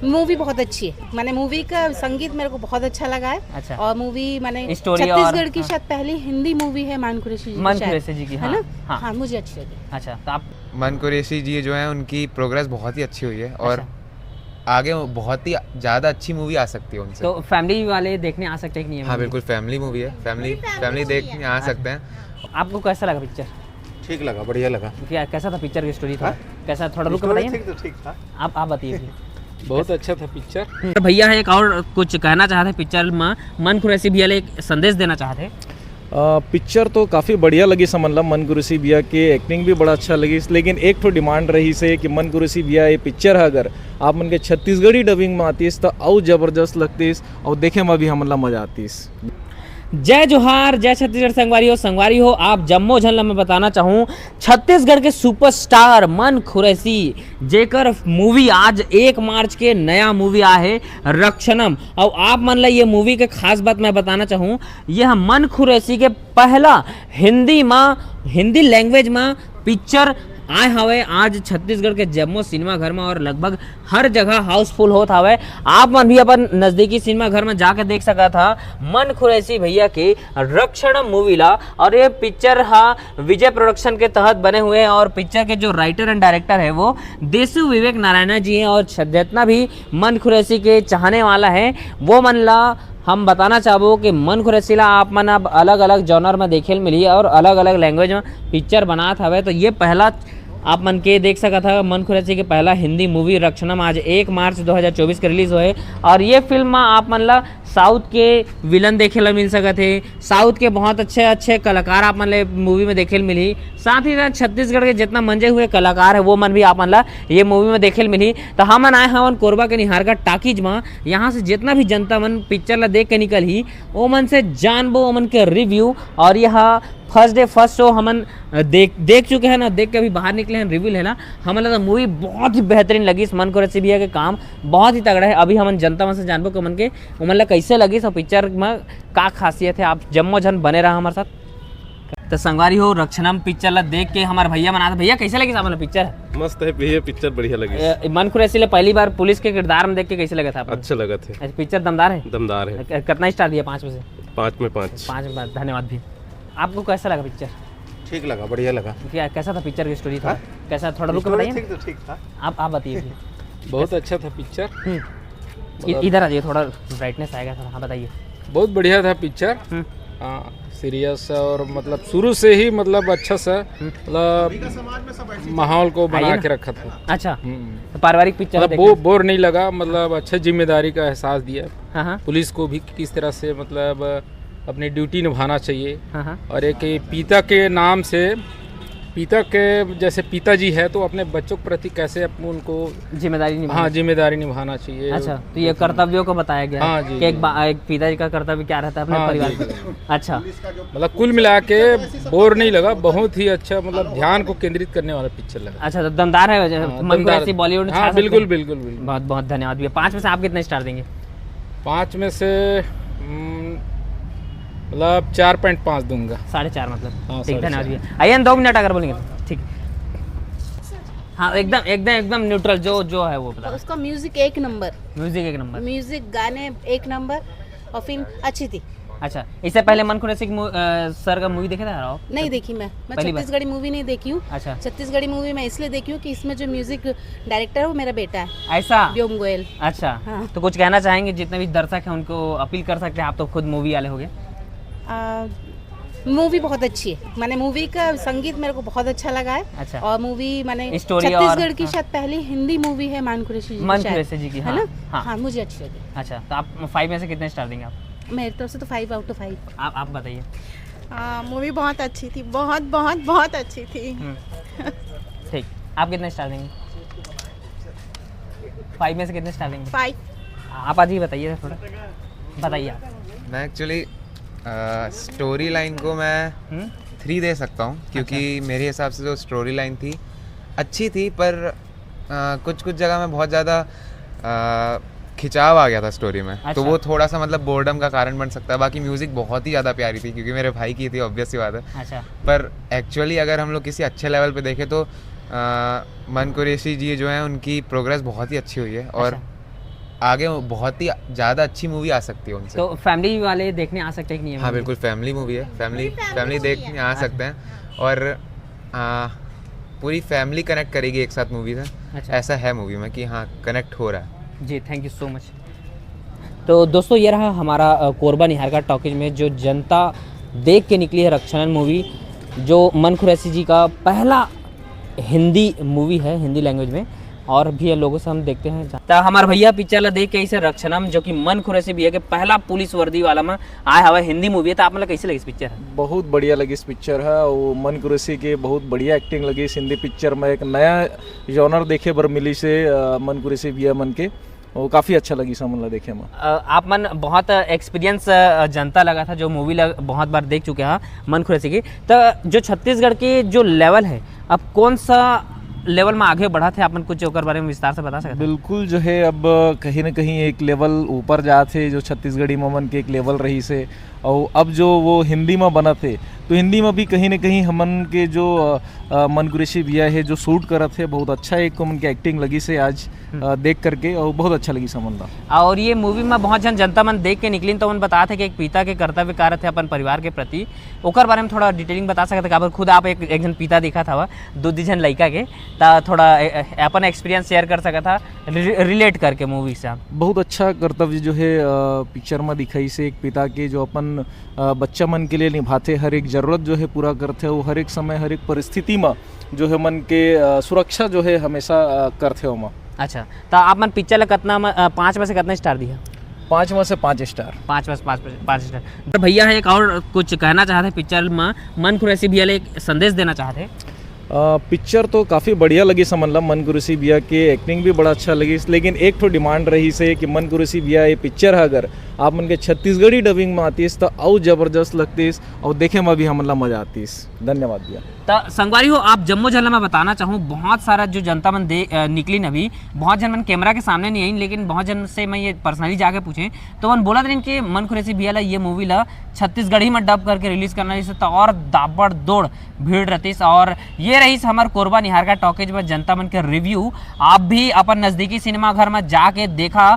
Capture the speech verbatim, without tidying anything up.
Movie बहुत अच्छी है। मैंने मूवी का संगीत मेरे को बहुत अच्छा लगा है। अच्छा। और मूवी मैंने Story छत्तीसगढ़ और- की हाँ। शायद पहली हिंदी मूवी है मान कुरैशी जी की मन शायद। कुरैशी जी की, है हाँ, ना? हाँ। हाँ, मुझे अच्छी लगी। अच्छा, तो आप मन कुरैशी जी जो हैं, उनकी प्रोग्रेस बहुत ही अच्छी हुई है और अच्छा। आगे बहुत ही ज़्यादा अच्छी मूवी आ सकती है उनसे। तो फैमिली वाले देखने आ सकते हैं कि नहीं? हाँ, बिल्कुल, फैमिली मूवी है। फैमिली फैमिली देखने आ सकते हैं। आपको कैसा लगा पिक्चर? ठीक लगा, बढ़िया लगा। क्या, कैसा था पिक्चर की स्टोरी? थोड़ा हाँ? कैसा, थोड़ा रुक के स्टोरी बताइए ठीक तो ठीक था। ना। आप आप बताइए फिर। बहुत अच्छा था पिक्चर। तो भैया है एक और कुछ कहना चाहते हैं पिक्चर में, मन कुरैशी भैया ले एक संदेश देना चाहते हैं। अ, पिक्चर तो काफ़ी बढ़िया लगिस हमन ला मन कुरैशी भैया के, एक्टिंग भी बड़ा अच्छा लगिस, लेकिन एक ठो डिमांड रहिस हे कि मन कुरैशी भैया ये पिक्चर ह अगर आप मन के छत्तीसगढ़ी डबिंग में आतिस तो अउ जबरदस्त लगतिस और देखे में भी हमन ला मजा आतिस। जय जोहार, जय छत्तीसगढ़ संगवारी हो। संगवारी हो, आप जम्मो झन ला मैं बताना चाहूँ, छत्तीसगढ़ के सुपरस्टार मन कुरैशी जेकर मूवी आज एक मार्च के नया मूवी आए हे रक्षणम। और आप मन ला ये मूवी के खास बात मैं बताना चाहूँ, यह मन कुरैशी के पहला हिंदी मा, हिंदी लैंग्वेज मा पिक्चर आए हवे आज छत्तीसगढ़ के जम्मो सिनेमा घर में और लगभग हर जगह हाउसफुल होत हवे। आप मन भी अपन नजदीकी सिनेमा घर में जाके देख सकत हा मन कुरैशी भैया के रक्षण मूवी ला। और ये पिक्चर हा विजय प्रोडक्शन के तहत बने हुए हैं और पिक्चर के जो राइटर एंड डायरेक्टर है वो देसु विवेक नारायणा जी हैं। और छ- जितना भी मन कुरैशी के चाहने वाला है वो मन ला हम बताना चाहबो कि मन कुरैशी ला आप मन अब अलग-अलग जॉनर में देखे ल मिलही और अलग-अलग लैंग्वेज में पिक्चर बनात हवे। तो ये पहला आप मन के देख सकत हव मन कुरैशी के पहला हिंदी मूवी रक्षणम आज एक मार्च दो हज़ार चौबीस के रिलीज होए और ये फिल्म में आप मन ला साउथ के विलन देखे ला मिल सकत हे, साउथ के बहुत अच्छे अच्छे कलाकार आप मन ले मूवी में देखे ल मिलही। साथ ही साथ छत्तीसगढ़ के जितना मंजे हुए कलाकार है वो मन भी आप मन ला ये मूवी में देखे ल मिलही। तो हमन आए हवन कोरबा के निहारका टाकीज में, यहाँ से जितना भी जनता मन पिक्चर ला देख के निकलही ओ मन से जानबो ओ मन के रिव्यू। और यह फर्स्ट डे फर्स्ट शो हमन देख देख चुके हैं ना, देख के अभी बाहर निकले हैं, रिव्यू लेना हमन ला तो मूवी बहुत ही बेहतरीन लगिस। मन कुरैशी भैया के काम बहुत ही तगड़ा है। अभी हमन जनता मन से जानबो कि मन के ओमन ला कैसे लगिस और पिक्चर में का खासियत है। आप जम्मो झन बने रहा हमारे साथ। तो संगवारी हो, रक्षणम पिक्चर ला देख के हमारे भैया मन आत हे। भैया, कैसे लगिस आप मन ला पिक्चर? मस्त है भैया, पिक्चर बढ़िया लगी। ए, मन कुरैशी ला पहली बार पुलिस के किरदार में देख के कैसे लगा था आप? अच्छा लगा थे। अच्छा, पिक्चर दमदार है। दमदार है। क- कितना स्टार दिया पाँच में से? पाँच में पाँच। पाँच में पाँच। धन्यवाद भी। आपको कैसा लगा पिक्चर? ठीक लगा, बढ़िया लगा। क्या, कैसा था पिक्चर की स्टोरी? थोड़ा हाँ? कैसा, थोड़ा रुक के स्टोरी बताइए ठीक ना। तो ठीक था। आप आप बताइए फिर। बहुत अच्छा था पिक्चर। हम्म। इ- इधर आ जाइए, थोड़ा ब्राइटनेस आएगा थोड़ा। हाँ, बताइए। बहुत बढ़िया था पिक्चर। हम्म। हाँ, सीरियस और मतलब शुरू से ही मतलब अच्छा सा मतलब माहौल को बना आइए ना। के रखा था। अच्छा, हम्म। तो पारिवारिक पिक्चर मतलब देख बो, बोर नहीं लगा, मतलब अच्छा जिम्मेदारी का एहसास दिया हाँ हाँ पुलिस को भी कि किस तरह से मतलब अपनी ड्यूटी निभाना चाहिए। हाँ हाँ। और एक ये पिता के नाम से, पिता के जैसे पिताजी है तो अपने बच्चों के प्रति कैसे अप- उनको जिम्मेदारी नहीं हाँ जिम्मेदारी निभाना चाहिए। अच्छा, तो ये कर्तव्यों को बताया गया है हाँ जी, कि एक जी। बा- एक पिताजी का कर्तव्य क्या रहता है अपने हाँ, परिवार जी, के। जी। अच्छा। मतलब कुल मिला के बोर नहीं लगा, बहुत ही अच्छा मतलब ध्यान को केंद्रित करने वाला पिक्चर लगा। अच्छा, तो दमदार है वजह हाँ, मन दमदार। कुरैशी बॉलीवुड में हाँ, छा सकते बिल्कुल हैं। बिल्कुल बिल्कुल। बहुत बहुत धन्यवाद भैया। पाँच में से आप कितने स्टार देंगे? पाँच में से हम्म, मतलब चार पॉइंट पाँच दूंगा। साढ़े चार मतलब। हाँ, ठीक, साढ़े धन्यवाद चार। भैया। आइए ना, दो मिनट अगर बोलेंगे तो। ठीक। हाँ, एकदम एकदम एकदम न्यूट्रल, जो जो है वो बता। उसका म्यूजिक एक नंबर, म्यूजिक एक नंबर। म्यूजिक, गाने एक नंबर और फिल्म अच्छी थी। अच्छा, इससे पहले मन कुरैशी की मू- अ, सर का मूवी देखे थे आप? नहीं देखी मैं मैं पहली बार? छत्तीसगढ़ी मूवी नहीं देखी हूँ। अच्छा। छत्तीसगढ़ी मूवी मैं इसलिए देखी हूँ कि इसमें जो म्यूजिक डायरेक्टर है वो मेरा बेटा है, ऐसा? व्योम गोयल। अच्छा। हाँ। तो कुछ कहना चाहेंगे, जितने भी दर्शक हैं उनको अपील कर सकते हैं, आप तो खुद मूवी वाले हो गए। मूवी बहुत अच्छी है। मैंने मूवी का संगीत मेरे को बहुत अच्छा लगा है। अच्छा। और मूवी मैंने स्टोरी और- छत्तीसगढ़ की हाँ। शायद पहली हिंदी मूवी है मान कुरैशी जी की मन शायद। कुरैशी जी की, है हाँ, ना? हाँ। हाँ, मुझे अच्छी लगी। अच्छा, तो आप फाइव में से कितने स्टार देंगे आप? मेरी तरफ से तो फाइव आउट ऑफ फाइव। आप आप बताइए। मूवी बहुत अच्छी थी, बहुत बहुत बहुत अच्छी थी। हम्म। ठीक, आप कितने स्टार देंगे? फाइव में से कितने स्टार देंगे? फाइव। आप आज ही बताइए थोड़ा, बताइए आप। मैं एक्चुअली स्टोरी लाइन को मैं हम्म? थ्री दे सकता हूँ, क्योंकि मेरे हिसाब से जो स्टोरी लाइन थी अच्छी थी, पर अ, कुछ कुछ जगह में बहुत ज़्यादा अ, खिंचाव आ गया था स्टोरी में। अच्छा। तो वो थोड़ा सा मतलब बोर्डम का कारण बन सकता है। बाकी म्यूज़िक बहुत ही ज़्यादा प्यारी थी, क्योंकि मेरे भाई की थी, ऑब्वियस सी बात है। अच्छा। पर एक्चुअली अगर हम लोग किसी अच्छे लेवल पे देखें तो अ, मन कुरैशी जी जो हैं, उनकी प्रोग्रेस बहुत ही अच्छी हुई है और अच्छा। आगे बहुत ही ज़्यादा अच्छी मूवी आ सकती है उनसे। तो फैमिली वाले देखने आ सकते हैं कि नहीं? हाँ, बिल्कुल, फैमिली मूवी है। फैमिली पूरी family फैमिली movie देखने है। आ सकते हैं और आ, पूरी फैमिली कनेक्ट करेगी एक साथ मूवी से। अच्छा। ऐसा है मूवी में कि हाँ, कनेक्ट हो रहा है। जी, थैंक यू सो मच। तो दोस्तों, ये रहा हमारा अ, कोरबा निहारका टॉकीज में जो जनता देख के निकली है रक्षानंद मूवी, जो मन कुरैशी जी का पहला हिंदी मूवी है, हिंदी लैंग्वेज में। और भी लोगों से हम देखते हैं। तो हमारे भैया पिक्चर ला देख के इसे रक्षानंद, जो कि मन कुरैशी भैया के पहला पुलिस वर्दी वाला में आया हुआ हिंदी मूवी है, तो आप मतलब कैसे लगी इस पिक्चर? बहुत बढ़िया लगिस पिक्चर ह। वो मन कुरैशी के बहुत बढ़िया एक्टिंग लगिस। हिंदी पिक्चर में एक नया जॉनर देखे बर मिलिस हे, अ, मन कुरैशी भैया मन के। वो काफ़ी अच्छा लगिस हमन ला देखे में। अ, आप मन बहुत एक्सपीरियंस जनता लगा था, जो मूवी लग, बहुत बार देख चुके हैं मन कुरैशी की। तो जो छत्तीसगढ़ के जो लेवल है, अब कौन सा लेवल में आगे बढ़त हे, आप मन कुछ ओकर बारे में विस्तार से बता सकते हैं? बिल्कुल, जो है अब कहीं ना कहीं एक लेवल ऊपर जात हे, जो छत्तीसगढ़ी में हमन के एक लेवल रहिस हे, और अब जो वो हिंदी में बनत हे, तो हिंदी में भी कहीं ना कहीं हमन के जो अ, अ, मन कुरैशी भैया हे, जो शूट करत हे, बहुत अच्छा एक हमन के एक्टिंग लगिस हे आज अ, देख करके, और बहुत अच्छा लगिस हमन ला। और ये मूवी में बहुत जन जनता मन देख के निकलिन, तो मन बतात हे कि एक पिता के कर्तव्य का रथे अपन परिवार के प्रति, ओकर बारे में थोड़ा डिटेलिंग बता सकते हैं? काबर खुद आप एक, एक जन पिता दिखत हवा दू दी जन लइका के, त थोड़ा ए, ए, अपन एक्सपीरियंस शेयर कर सकत हा, रि-, रिलेट करके मूवी से आप। बहुत अच्छा कर्तव्य जो है अ, पिक्चर में दिखाइस हे एक पिता के, जो अपन अ, बच्चा मन के लिए निभाथे, हर एक जरूरत जो है पूरा करथे, वो हर एक समय, हर एक परिस्थिति में जो है मन के अ, सुरक्षा जो है हमेशा अ, करथे ओमा। अच्छा, तो आप मन पिक्चर ला कितना म-, अ, पाँच में से कितना स्टार दिया? पाँच में से पाँच स्टार। पाँच में से पाँच, पाँच स्टार। तो भैया है, एक और कुछ कहना चाहते हैं पिक्चर में, मन कुरैशी भैया ला एक संदेश देना चाहते हैं? अ, पिक्चर तो काफ़ी बढ़िया लगिस हमन ला, मन कुरैशी भैया के एक्टिंग भी बड़ा अच्छा लगिस, लेकिन एक ठो डिमांड रहिस हे कि मन कुरैशी भैया ये पिक्चर ह अगर आप मन के छत्तीसगढ़ी डबिंग में आतिस तो अउ जबरदस्त लगतिस और देखे में भी हमन ला मजा आतिस। धन्यवाद भैया। तो संगवारी हो, आप जम्मो झन ला मैं बताना चाहूँ, बहुत सारा जो जनता मन दे अ, निकलिन अभी, बहुत जन मन कैमरा के सामने नहीं आइन, लेकिन बहुत जन से मैं ये पर्सनली जाके पूछे तो मन बोलत रहिन कि मन कुरैशी भैया ला ये मूवी ला छत्तीसगढ़ी में डब करके रिलीज करना, जैसे तो और दाबड़ दौड़ भीड़ रहतीस। और ये रहिस हमर कोरबा निहारका टॉकीज में जनता मन के रिव्यू। आप भी अपन नजदीकी सिनेमा घर में जाके देखा